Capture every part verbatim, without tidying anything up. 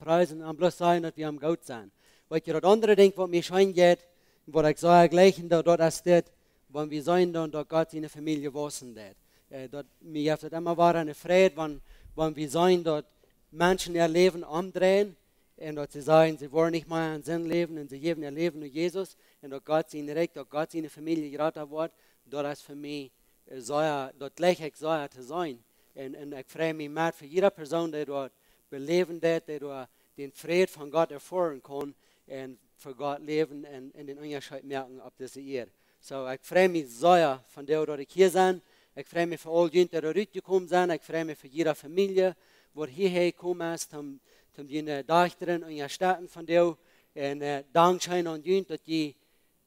priesen un bloos sajen, daut wie am goot sent. Weet jie, daut aundre Dinkj, waut mie scheen jeit, waut ekj soo jlikj, daut, daut es dit, wan wie seenen dan, daut Gott siene Famielje wausen deit. Äh, daut, mie jeft daut emma wada eene Freid, wan, wan wie seenen, daut Menschen äa Läwen omdreien un daut see sajen, see woaren nich mea en Sind läwen un see jäwen äa Läwen no Jesus un daut Gott sien Rikj, daut Gott siene Famielje jrata woat, daut es fa mie, äh, sea, daut jlikj ekj sea to seenen. Un, un ekj frei mie met fa jieda Persoon, dee daut beläwen deit, dee doa dän Fräd von Gott erfoaren kaun un fa Gott läwen un, un dän Unjascheet moaken opp dise Ieed. Soo, ekj frei mie sea von daut, daut ekj hia sie. Ekj frei mie fa aul junt, dee doa rutjekomen sent. Ekj frei mie fa jieda Famielje, waut hia jekomen es, om, om dee Dochta unjastetten von daut. Un, äh, dankscheen aun junt, daut jie,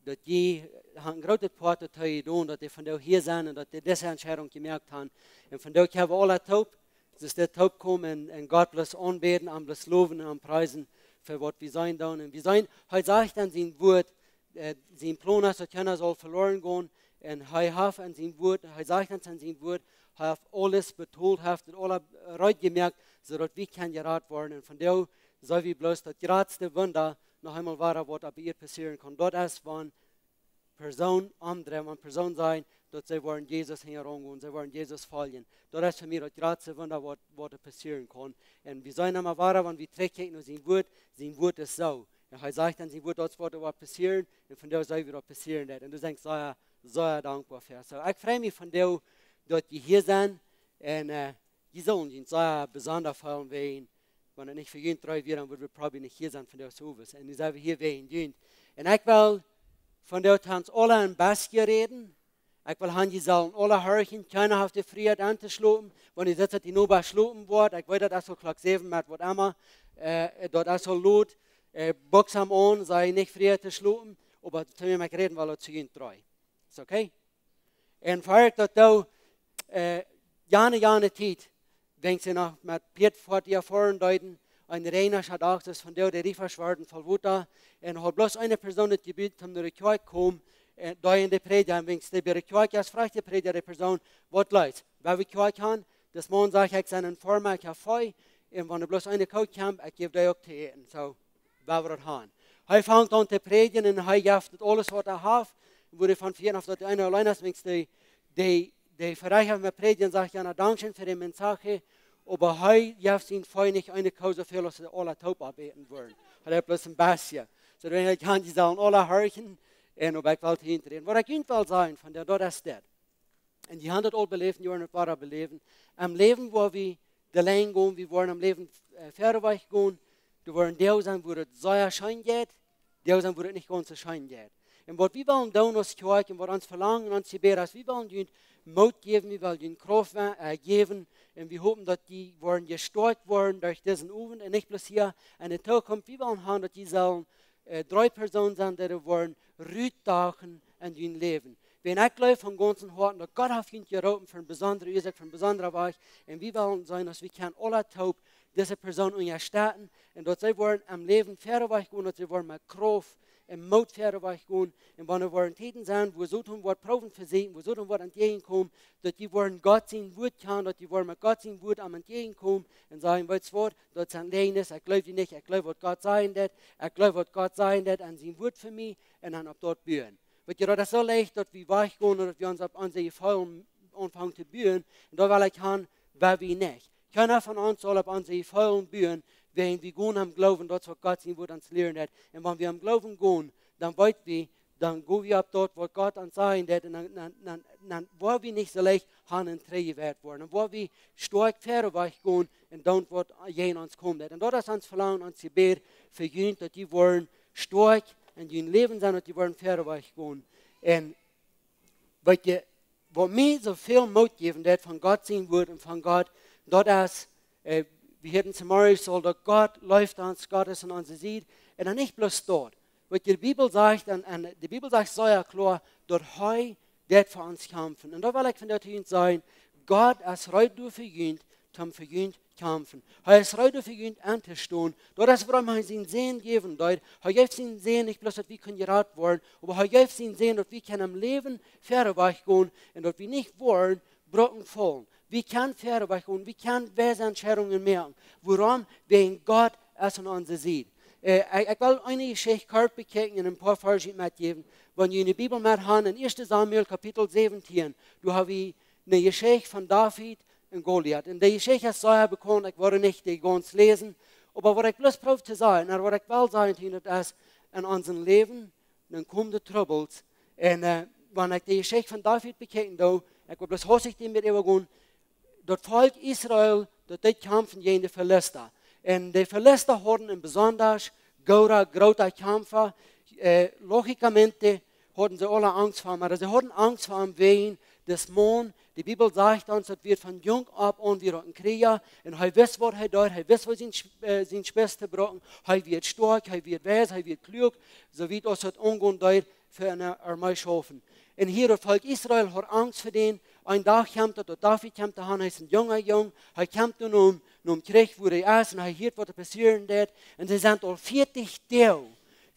daut jie haben een grootet Poat doatoo jedonen, daut dee vondoag hia sent un daut dee dise Entscheidunk jemoakt haben. Un vondoag kjenn wie aule toop, dus dit toop komen un, un Gott bloos aunbäden, am bloos lowen un am priesen fa waut wie seenen doonen. Un wie seenen, hee sajcht en sien Wort, äh, sien Plon es, daut kjeena saul veloren gonen. Un hee haft en sien Wort, hee sajcht ons en sien Wort, hee haft aules betolt, haft et aula reed jemoakt, soo daut wie kjennen jerat woaren. Un vondoag seenen wie bloos daut jratste Wunda, noch eemol wada, waut opp Ieed passieren kaun. Daut es, wan Persoon omdreien, wan Persoon sajen, daut see woaren Jesus hinjaraun gonen, see woaren Jesus foljen. Daut es fa mie daut jratste Wunda, waut, waut doa passieren kaun. Un wie seenen emma wada, wan wie trigjkjikjen no sien Wort, sien Wort es soo. Un hee sajcht en sien Wort, daut woat, woat passieren, un vondoag seenen wie daut passieren deit. Un doa sie ekj sea, sea dankboa fa. Soo, ekj frei mie vondoag, daut jie hia sent. Un, äh, jie sellen junt sea besonda feelen, wäajen, wan et nich fa junt dree wia, dan wudden wie probably nich hia sennen vondoag soo. Un nu sent wie hia wäajen junt. Un ekj well vondoag to ons aule een bät räden. Ekj well han, jie sellen aule horchen. Kjeena haft de Frieheit auntoschlopen. Wan jie sitst, daut dee Noba schlopen woat. Ekj weet, daut es aul Klock säwen met waut emma. Äh, daut es aul lot. Äh, Buks am aun, sie nich frie to schlopen. Oba to mie, ekj räd well to junt dree. Es okay? Un fa ekj daut doo, äh, jane, jane Tiet, denkj see noch met Pieed foaren, dee foaren deeden, een reajnascha Dach, daut es vondoag, de Riefa wort voll Wota, un haud bloos eene Persoon daut Jebäd, om no de Kjoakj komen, äh, dee en de Prädja, un wan dee bie de Kjoakj es, fruach de Prädja de Persoon, waut leet, wua wie Kjoakj haben, dis Maun sajcht, ekj sie een Foarma, ekj hab Vee, un wan doa bloos eene Koo kjemt, ekj jäw dee uk to äten. Soo, wua wie daut haben. Hee fangt aun to prädjen un hee jeft daut aules, waut hee haft. Wua hee von fieren haft, daut eena auleen es, wan dee, dee, dee veleicht met prädjen, sajcht, jo, na, dankscheen fa de Mensaje. Oba hee jeft sien Vee nich eene Koo soo väl, aus see aule toop opäten wudden. Hee haft bloos een bät. Soo, dan kaun jie sellen aule horchen. Un oba ekj well hia nich räden. Waut ekj junt well sajen von daut, daut es dit. Un jie haben daut aul beläft, jie woaren daut wada beläwen. Em Läwen, wua wie de Lien gonen, wie woaren em Läwen, äh, verwoats gonen, doa woaren Doag sennen, wua et sea scheen jeit, Doag sennen, wua et nich gaunz soo scheen jeit. Un waut wie wellen doonen aus Kjoakj un waut ons Velangen un ons Jebäd es, wie wellen junt Moot jäwen, wie wellen junt Krauft, äh, jäwen, un wie hopen, daut jie woaren jestoakjt woaren derch disen Owent un nich bloos hia en de Tookunft. Wie wellen haben, daut jie sellen, äh, dree Persoonen sennen, dee doa woaren rutdachen en jun Läwen. Wan ekj jleew von gaunzem Hoaten, daut Gott haft junt jeroopen fa eene besondre Uasoak, fa eenen besondren Wajch. Un wie wellen seenen, aus wie kjennen aule toop dise Persoon unjastetten. Un daut see woaren em Läwen verwoats gonen, daut see woaren met Krauft un Moot verwoats gonen. Un wan doa woaren Tieden sennen, wua Soton woat proowen fa see, wua Soton woat entjäajenkomen, daut jie woaren Gott sien Wort kjanen, daut jie woaren met Gott sien Wort am entjäajenkomen un sajen, weetst waut, daut sent Läajes, ekj jleew dee nich, ekj jleew, waut Gott sajen deit, ekj jleew, waut Gott sajen deit en sien Wort fa mie, un dan opp daut buen. Weetst du, daut es soo leicht, daut wie wajchgonen, daut wie ons opp onse Jefeelen aunfangen to buen, un doa well ekj han, wua wie nich. Kjeena von ons saul opp onse Jefeelen buen, wan wie gonen em Gloowen, daut es, waut Gott sien Wort ons lieren deit. Un wan wie em Gloowen gonen, dan weet wie, dan go wie opp daut, waut Gott ons sajen deit, un dan, dan, dan, dan woa wie nich soo leicht han un trigjjewieet woaren. Dan woa wie stoakj verwoats gonen un doonen, waut jäajen ons komen deit. Un daut es ons Velangen, ons Jebäd fa junt, daut jie woaren stoakj en jun Läwen sennen, daut jie woaren verwoats gonen. Un weetst du, waut mie soo väl Moot jäwen deit von Gott sien Wort un von Gott, daut es, äh, wie hieren zemorjes aul, daut Gott leeft ons, Gott es aun onse Sied. Un dan nich bloos daut. Waut de Bibel sajcht, un, un de Bibel sajcht sea kloa, daut hee deit fa ons kjamfen. Un doa well ekj vondoag to junt sajen, Gott es reed fa junt, om fa junt kjamfen. Hee es reed fa junt auntostonen. Daut es, wuarom hee sienen Sän jäwen deed. Hee jeef sienen Sän nich bloos, daut wie kunnen jerat woaren, oba hee jeef sienen Sän, daut wie kjennen em Läwen verwoats gonen un daut wie nich woaren brucken faulen. Wie kjennen verwoats gonen, wie kjennen weise Entscheidungen moaken. Wuarom? Wäajen Gott es aun onse Sied. Äh, ekj, ekj well eene Jeschicht kort bekjikjen un een poa Varsch metjäwen. Wan jie de Bibel met han, en Ieeschte Samuel Kapitel säwentieen, doa hab wie eene Jeschicht von David un Goliat. Un dee Jeschicht es sea bekaunt, ekj woa nich dee gaunz läsen. Oba waut ekj bloos proow to sajen, un waut ekj well sajen, daut es, en onsen Läwen, dan komen de Trubbels. Un, äh, wan ekj dee Jeschicht von David bekjikjen doo, ekj well bloos hastich doamet äwagonen, daut Volkj Israel, daut deed kjamfen jäajen de Filista. Un de Filista hauden een besonda gooda, groota Kjamfa, äh, lógicamente hauden see aule Angst ver am, oba see hauden Angst ver am wäajen dän Maun. De Bibel sajcht ons, daut wia von jung auf aun wia hee een Kjrieja. Un hee wist, waut hee deed. Hee wist, woo sien Sch-, äh, sien Spieet to brucken. Hee wia stoakj, hee wia wies, hee wia kluak. Soo wiet aus daut aungonen deed, fa eene Armee schaufen. Un hia daut Volkj Israel haud Angst ver dän. Een Dach kjemt daut, daut David kjemt doa han, hee es een junga Jung, hee kjemt nu nom, nom Kjrich, wua hee es, un hee hieet, waut doa passieren deed. Un see sent aul vieetich Doag,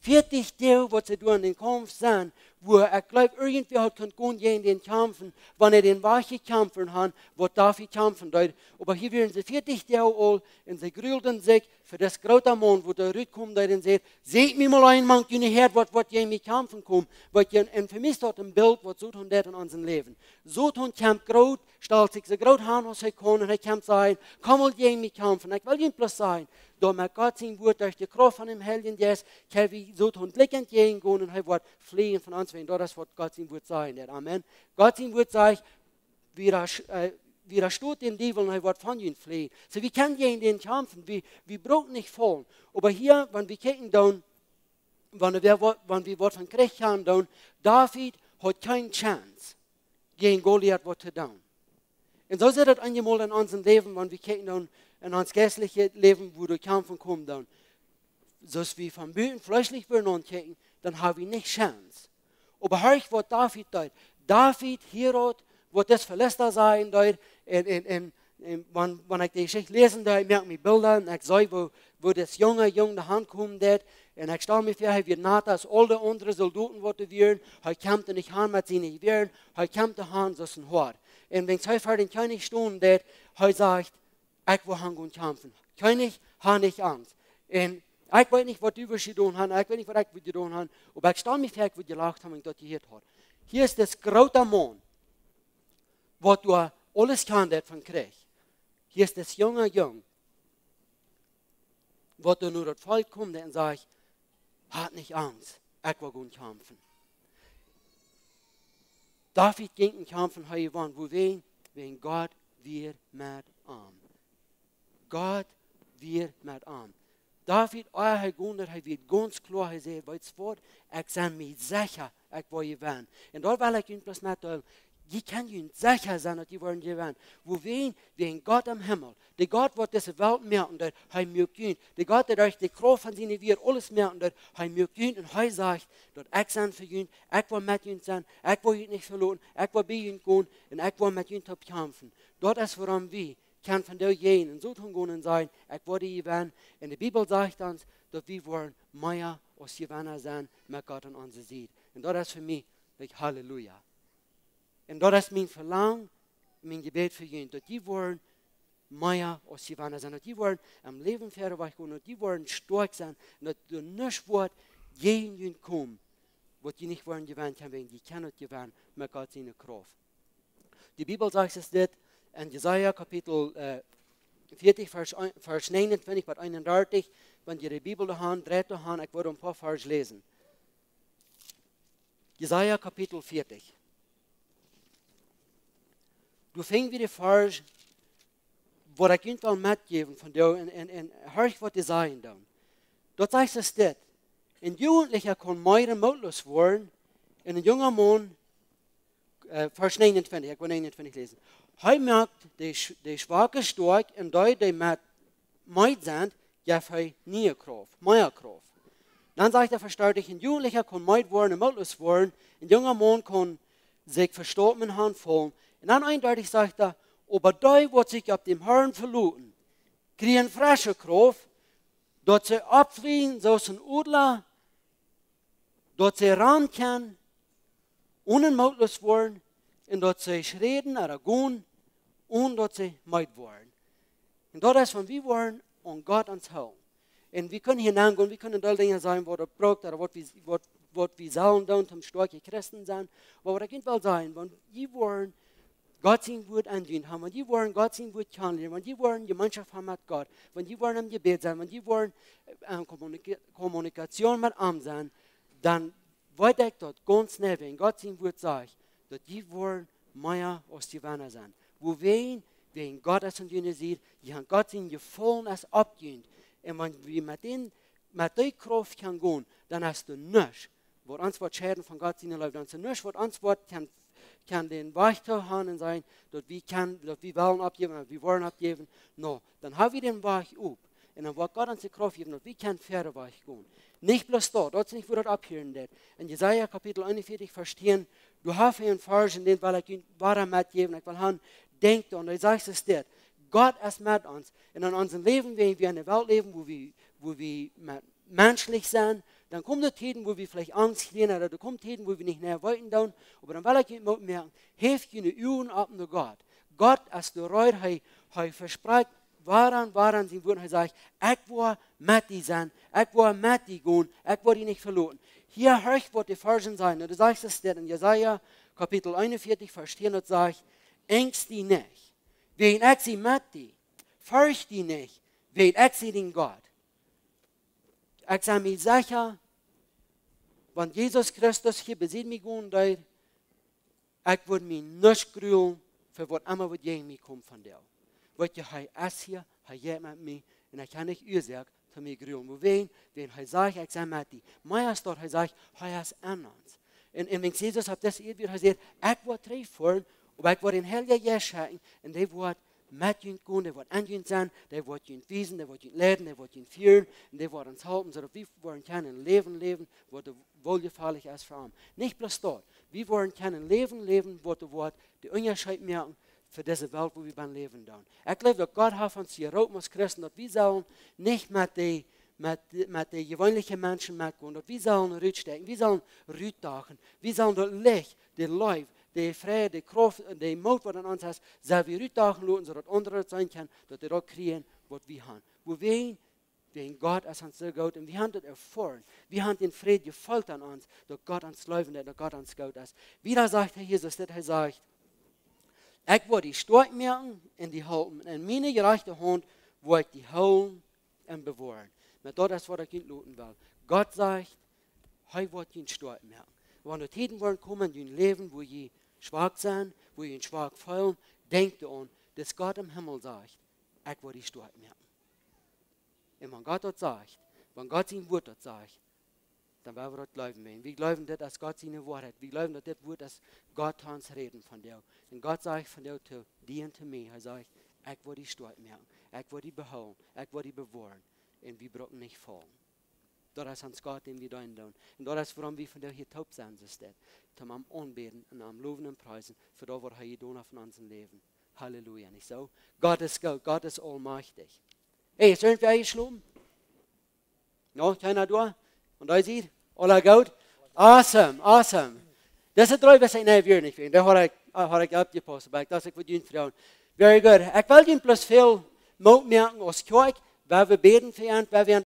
vieetich Doag, waut see doa en dän Kaumf sent, wua ekj gleew, irjentwäa haud kunt gonen jäajen dän kjamfen, wan hee dän wajchjekjamft haud, waut David kjamfen deed. Oba hia wieren see vieetich Doag aul, un see grulden sikj, fa dis groota Maun, waut doa rutkjemt, dee dan sajcht: "Sitt mie mol een mank june Häad, waut, waut jäajen mie kjamfen kjemt." Waut jie, un fa mie es daut een Bilt, waut Soton deed en onsen Läwen. Soton kjemt groot, stalt sikj soo groot aun, aus hee kaun, un hee kjemt sajen: "Komm mol jäajen mie kjamfen." Ekj well junt bloos sajen, daut met Gott sien Wuat, derch de Krauft von dän Heiljen Jeist, kjenn wie Soton jlikj entjäajen gonen un hee woat flieen von ons, wan daut es, waut Gott sien Wuat sajen deed. Amen. Gott sien Wuat sajcht, wieda-, äh, widerstoot däm Diewel un hee woat von junt flieen. Soo, wie kjennen jäajen dän kjamfen, wie, wie brucken nich faulen. Oba hia, wan wie kjikjen doonen, wan wie, wan wie waut von Kjrich kjanen doonen, David haud kjeene Chance, jäajen Goliat waut to doonen. Un soo es daut eenjemol en onsen Läwen, wan wie kjikjen doonen, en ons jeistlichet Läwen, wua de Kjamfen komen doonen. Soo aus wie von buten fleeschlich wudden auntookjikjen, dan hab wie nich Chance. Oba horch, waut David deed. David hieed, waut dis Filista sajen deed. Un, un, un, un wan, wan ekj dee Jeschicht läsen deed, moak ekj mie Bilda un ekj sach, woo, woo dis junga Jung doa aunkomen deed. Un ekj stal mie väa, hee wia nata aus aul de aundre Soldoten, waut doa wieren. Hee kjemt nich aun met siene Jewäaren. Hee kjemt aun soo aus een Hoad. Un wan hee ver dän Kjennich stonen deed, hee sajcht: "Ekj woa gonen kjamfen. Kjennich, hab nich Angst. Un ekj weet nich, waut du woascht jedonen haben, ekj weet nich, waut ekj wudd jedonen haben, oba ekj stal mie väa, ekj wudd jelacht haben, wan ekj daut jehieet haud." Hia es dis groota Maun, waut doa aules kjand von Kjrich. Hia es dis junga Jung, waut doa no daut Volkj kjemt un sajcht: "Hab nich Angst, ekj woa gonen kjamfen." David jinkj en Kjamf un hee won. Wuarom? Wäajen Gott wia met am. Gott wia met am. David, ea hee jinkj, hee wia gaunz kloa, hee säd: "Weetst waut, ekj sie mie secha, ekj woa jewennen." Un doa well ekj junt bloos metdeelen, jie kjennen junt secha sennen, daut jie woaren jewennen. Wuarom? Wäajen Gott em Himmel, de Gott, waut dise Welt moaken deed, hee muak junt. De Gott, dee derch de Krauft von siene Wieed aules moaken deed, hee muak junt. Un hee sajcht, daut ekj sie fa junt, ekj woa met junt sennen, ekj woa junt nich veloten, ekj woa bie junt gonen un ekj woa met junt toop kjamfen. Daut es wuarom wie kjennen von doa gonen un soo gonen un sajen: "Ekj woa jewennen." Un de Bibel sajcht ons, daut wie woaren mea aus Jewenna sennen met Gott aun onse Sied. Un daut es fa mie, like, Halleluja. Un daut es mien Velangen, mien Jebäd fa junt, daut jie woaren mea aus Jewenna sennen, daut jie woaren em Läwen wieda wajch gonen, daut jie woaren stoakj sennen, un daut doa nuscht woat jäajen junt komen, waut jie nich woaren jewennen kjennen, wäajen jie kjennen daut jewennen met Gott siene Krauft. De Bibel sajcht ons dit en Jesaja Kapitel, äh, vieetich, Varsch een, Varsch näajenuntwintich bat eenundartich. Wan jie de Bibel doa han, dreit doa han, ekj woa een poa Varsch läsen. Jesaja Kapitel vieetich. Doa finj wie de Varsch, waut ekj junt well metjäwen von doa un, un, un horch, waut dee sajen dan. Doa sajcht et dit: "Een Jugentlicha kaun meed un mootloos woaren, un een junga Maun", äh, Varsch näajenuntwintich, ekj woa näajenuntwintich läsen. "Hee moakt de Sch-, de Schwake stoakj, un dee, dee met meed sent, jeft hee niee Krauft, mea Krauft." Dan sajcht hee, Varsch dartich: "Een Jugentlicha kaun meed woaren un mootloos woaren, een junga Maun kaun sikj vestoaken un hanfaulen." Un dan eenundartich sajcht hee: "Oba dee, waut sikj opp dän Harn veloten, kjrieen fresche Krauft, daut see oppfleejen soo aus een Odla, daut see rannen kjennen, onen mootloos woaren, un daut see schräden ooda gonen, onen daut see meed woaren." Un daut es, wan wie woaren aun Gott ons hoolen. Un wie kjennen hia aungonen, wie kjennen doll Dinja sajen, waut daut brukt, ooda waut wie, waut, waut wie sellen doonen, om stoakje Christen sennen. Oba waut ekj well sajen, wan jie woaren Gott sien Wort aunjenumen haben, wan jie woaren Gott sien Wort kjanen lieren, wan jie woaren Jemeenschoft haben met Gott, wan jie woaren em Jebäd sennen, wan jie woaren, äh, Kommunika-, Kommunikation met am sennen, dan weet ekj daut gaunz jeneiw, wan Gott sien Wort sajcht, daut jie woaren mea aus Jewenna sennen. Wuarom? Wan Gott es aun june Sied, jie haben Gott sien Jefaulen es opp junt. Un wan wie met dän, met dee Krauft kjennen gonen, dan es doa nuscht, waut ons woat scheiden von Gott siene Leew. Dan es doa nuscht, waut ons woat kjennen, kjennen dän Wajch to gonen un sajen, daut wie kjennen, daut wie wellen oppjäwen, ooda wie woaren oppjäwen. No, dan hab wie dän Wajch op. Un dan woat Gott ons de Krauft jäwen, daut wie kjennen wieda Wajch gonen. Nich bloos daut, daut es nich, wua daut opphieren deit. En Jesaja Kapitel eenunvieetich, Varsch tieen, doa haft hee een Varsch, un dän well ekj junt wada metjäwen. Ekj well han, denkjt aun, dee sajcht es dit: Gott es met ons. Un en onsen Läwen, wan wie en eene Welt läwen, wua wie, wua wie me-, menschlich sent, dan komen doa Tieden, wua wie veleicht Angst kjrieen, ooda doa komen Tieden, wua wie nich mea weeten doonen, oba dan well ekj junt Moot moaken, heft june Uagen opp no Gott. Gott es doa reed, hee, hee vesprakjt wada un wada en sien Wort, hee sajcht: Ekj woa met die sennen, ekj woa met die gonen, ekj woa die nich veloten. Hia horcht, waut de Varsch sajen, un doa sajcht es dit en Jesaja Kapitel eenunvieetich, Varsch tieen, daut sajcht: Angst die nich, wiels ekj sie met die. Fercht die nich, wiels ekj sie dien Gott. Ekj sie mie secha, wan Jesus Christus hia bie mie gonen deed, ekj wudd mie nich grulen fa waut emma waut jäajen mie kjemt von doa. Weet jie, hee es hia, hee jeit met mie, un ekj hab nich Uasoak toom mie grulen. Wuarom? Wan hee sajcht: Ekj sie met die. Mea aus daut, hee sajcht, hee es en ons. Un, un wan Jesus opp dise Ieed wia, hee säd: Ekj woa trigjfoaren, oba ekj woa dän Heiljen Jeist schekjen, un dee woat met junt gonen, dee woat en junt sennen, dee woat junt wiesen, dee woat junt leiden, dee woat junt fieren, un dee woat ons halpen, soo daut wie woaren kjennen een Läwen läwen, waut woljefaulich es fa am. Nich bloos daut, wie woaren kjennen een Läwen läwen, waut woat dän Unjascheet moaken fa dise Welt, wua wie bennen läwen doonen. Ekj jleew, daut Gott haft ons jeroopen aus Christen, daut wie sellen nich met de, met, met de jeweenelje Menschen metgonen, daut wie sellen rutstäakjen, wie sellen rutdachen, wie sellen daut Licht, de Leew, de Fräd, de Krauft un de Moot, waut en ons es, sell wie rutdachen loten, soo daut aundre daut seenen kjennen, daut dee daut kjrieen, waut wie haben. Wuarom? Wan Gott es ons soo goot, un wie haben daut erfoaren. Wie haben dän Fräd jefeelt aun ons, daut Gott ons leeft un daut Gott ons goot es. Wieda sajcht hee, Jesus, daut hee sajcht: Ekj woa die stoakj moaken un die halpen. En miene jerajchte Haunt woa ekj die hoolen un bewoaren. Oba daut es, waut ekj junt loten well. Gott sajcht, hee woat junt stoakj moaken. Wan doa Tieden woaren komen en jun Läwen, wua jie schwak sent, wua jie schwak feelen, denkjt doaraun, daut Gott em Himmel sajcht: Ekj woa die stoakj moaken. Un wan Gott daut sajcht, wan Gott sien Wort daut sajcht, dan woa wie daut jleewen. Wan wie jleewen, daut es Gott siene Woarheit. Wie jleewen, daut dit Wort es Gott ons räden von doa. Un Gott sajcht von doa to die un to mie, hee sajcht: Ekj woa die stoakj moaken, ekj woa die behoolen, ekj woa die bewoaren. Un wie brucken nich faulen. Daut es ons Gott, dän wie deenen doonen. Un daut es, wuarom wie von doa hia toop sent, soo steit. Toom am aunbäden un am lowen un priesen fa daut, waut hee jedonen haft en ons Läwen. Halleluja, nich soo? Gott es goot, Gott es allmächtich. Hey, es irjentwäa enjeschlopen? No, kjeena doa? Un doa es hee? Aula goot? Awesome, awesome. Dise dree wist ekj nich, wia nich, dee haud ekj, haud ekj oppjepaust, oba ekj docht, ekj wudd junt froagen. Very good. Ekj well junt bloos väl Moot moaken aus Kjoakj, wua wie bäden fa junt, wua wie